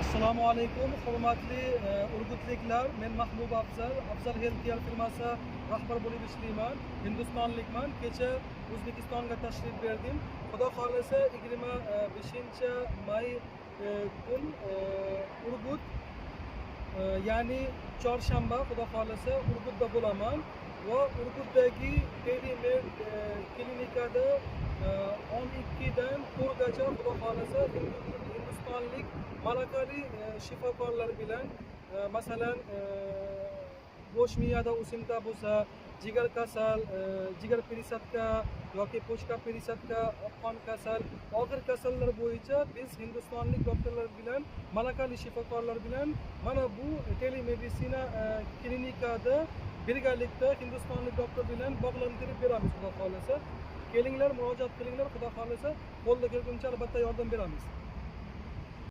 Assalomu alaykum, hurmatli urgutliklar. Men Mahbub Afzal, Afzal Healthcare firmasi rahbar bo'lib ishlayman. Hindistonlikman. Kecha O'zbekistonga tashrif berdim. Xudo xohlasa 25 may kun Urgut, ya'ni chorshanba, Xudo xohlasa Urgutda bo'laman va Urgutdagi Telemed klinikada 12 dan 4 gacha Xudo xohlasa hindistonlik malakali shifokorlar bilan, masalan, bosh miyada o'simta bo'lsa, jigar kasal, jigar пересадка yoki почка пересадка, oqqon kasal, og'ir kasallar bo'yicha biz hindistonlik doktorlar bilan, malakali shifokorlar bilan mana bu telemeditsina klinikada birgalikda hindistonlik doktor bilan bog'lantirib beramiz, Xudo xohlasa. Kelinglar, murojaat qilinglar, Xudo xohlasa, qo'lda kelguncha albatta yordam beramiz.